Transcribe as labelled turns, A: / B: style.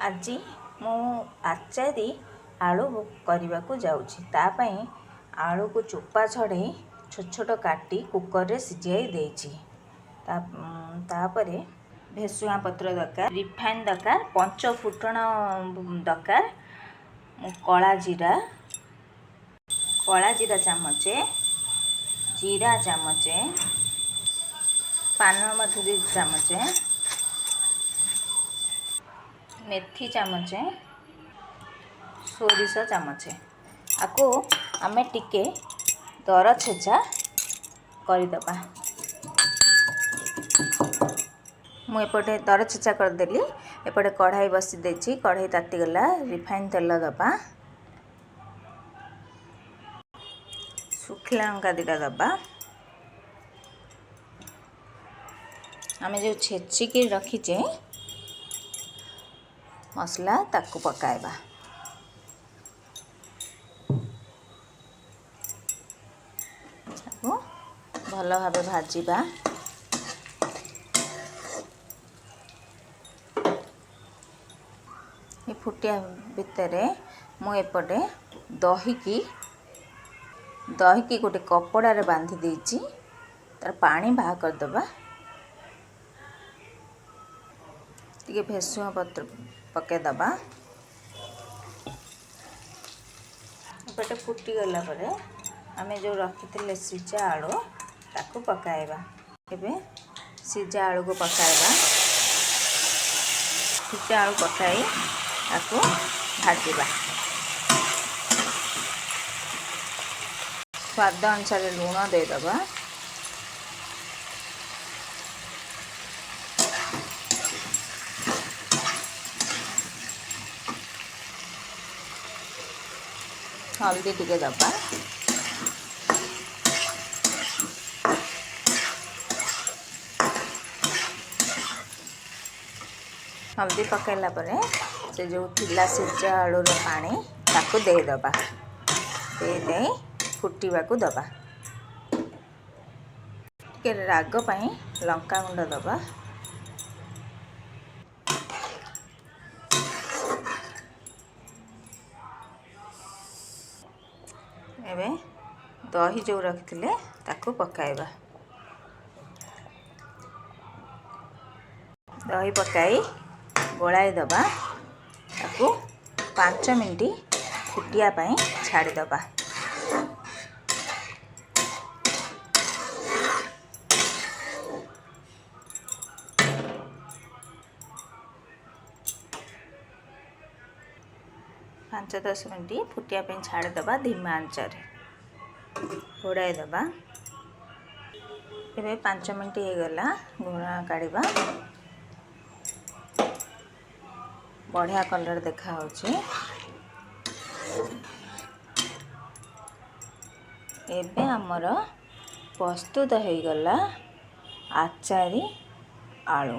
A: ଆଜି ମୁଁ ଆଚାରୀ ଆଳୁ କରିବାକୁ ଯାଉଛି। ତା ପାଇଁ ଆଳୁକୁ ଚୋପା ଛଡ଼େଇ ଛୋଟ ଛୋଟ କାଟି କୁକରରେ ସିଝାଇ ଦେଇଛି। ତାପରେ ଭେସୁଙ୍ଗା ପତ୍ର ଦରକାର, ରିଫାଇନ୍ ଦରକାର, ପଞ୍ଚ ଫୁଟଣ ଦରକାର, କଳା ଜିରା, କଳା ଜିରା ଚାମଚେ, ଜିରା ଚାମଚେ, ପାନ ମଧୁରୀ ଚାମଚେ, ମେଥି ଚାମଚେ, ସୋରିଷ ଚାମଚେ। ଆକୁ ଆମେ ଟିକେ ଦର ଛେଚା କରିଦେବା। ମୁଁ ଏପଟେ ଦର ଛେଚା କରିଦେଲି। ଏପଟେ କଢ଼ାଇ ବସି ଦେଇଛି। କଢ଼େଇ ତାତିଗଲା, ରିଫାଇନ୍ ତେଲ ଦେବା, ଶୁଖିଲା ଲଙ୍କା ଦୁଇଟା ଦେବା। ଆମେ ଯେଉଁ ଛେଚିକି ରଖିଛେ ମସଲା, ତାକୁ ପକାଇବା। ତାକୁ ଭଲ ଭାବେ ଭାଜିବା। ଏ ଫୁଟିଆ ଭିତରେ ମୁଁ ଏପଟେ ଦହିକି ଗୋଟେ କପଡ଼ାରେ ବାନ୍ଧି ଦେଇଛି, ତାର ପାଣି ବାହାର କରିଦେବା। ଟିକେ ଭେସୁଙ୍ଗା ପତ୍ର ପକାଇଦେବା। ଏପଟେ ଫୁଟିଗଲା ପରେ ଆମେ ଯେଉଁ ରଖିଥିଲେ ସିଝା ଆଳୁ, ତାକୁ ପକାଇବା। ଏବେ ସିଝା ଆଳୁକୁ ପକାଇବା। ସିଝା ଆଳୁ ପକାଇ ତାକୁ ଭାଜିବା। ସ୍ୱାଦ ଅନୁସାରେ ଲୁଣ ଦେଇଦେବା। ହଳଦୀ ଟିକେ ଦେବା। ହଳଦୀ ପକାଇଲା ପରେ ସେ ଯେଉଁ ଥିଲା ସିଝା ଆଳୁର ପାଣି, ତାକୁ ଦେଇଦେବା। ଦେଇ ଦେଇ ଫୁଟିବାକୁ ଦେବା। ଟିକେ ରାଗ ପାଇଁ ଲଙ୍କା ଗୁଣ୍ଡ ଦେବା। ଏବେ ଦହି ଯେଉଁ ରଖିଥିଲେ, ତାକୁ ପକାଇବା। ଦହି ପକାଇ ଗୋଳାଇ ଦେବା। ତାକୁ 5 ମିନିଟ୍ ଫୁଟିବା ପାଇଁ ଛାଡ଼ିଦେବା। 5-10 ମିନିଟ୍ ଫୁଟିବା ପାଇଁ ଛାଡ଼ିଦେବା। ଧିମା ଆଞ୍ଚରେ ଘୋଡ଼ାଇ ଦେବା। ଏବେ 5 ମିନିଟ୍ ହେଇଗଲା, ଘୋଡ଼ଣା କାଢ଼ିବା। ବଢ଼ିଆ କଲର୍ ଦେଖାହେଉଛି। ଏବେ ଆମର ପ୍ରସ୍ତୁତ ହେଇଗଲା ଆଚାରୀ ଆଳୁ।